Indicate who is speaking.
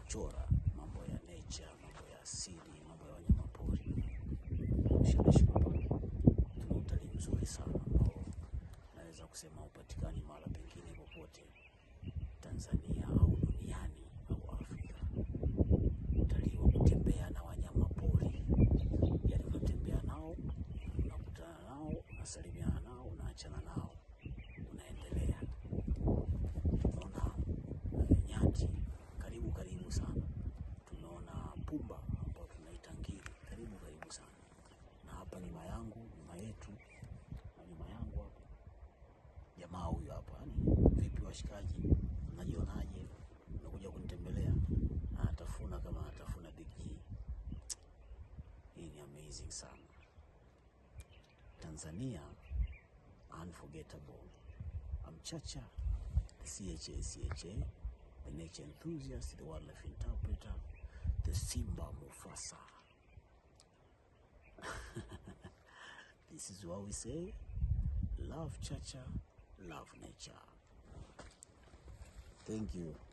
Speaker 1: Kuchora mambo ya nature, mambo ya asili, mambo ya wanyamapori. Arusha National Park tuna utalii mzuri sana ambao naweza kusema hupatikani mahala pengine popote Tanzania au duniani au Afrika. Utalii wa kutembea na wanyama pori, yaani unatembea nao, unakutana nao, unasalimiana nao, unaachana nao, unaendelea. Tumeona nyati karibu karibu sana, tumeona pumba ambao tunaita ngiri karibu karibu sana, na hapa nyuma yangu, nyuma yetu na nyuma yangu hapa, jamaa huyu hapa. Yani vipi washikaji, mnajionaje? Mmekuja kunitembelea? Anatafuna kama anatafuna Big G. Hii ni amazing sana. Tanzania unforgettable. I'm Chacha, the CHACHA, the nature enthusiast, the wildlife interpreter, the Simba Mufasa. This is what we say, love Chacha, love nature. Thank you.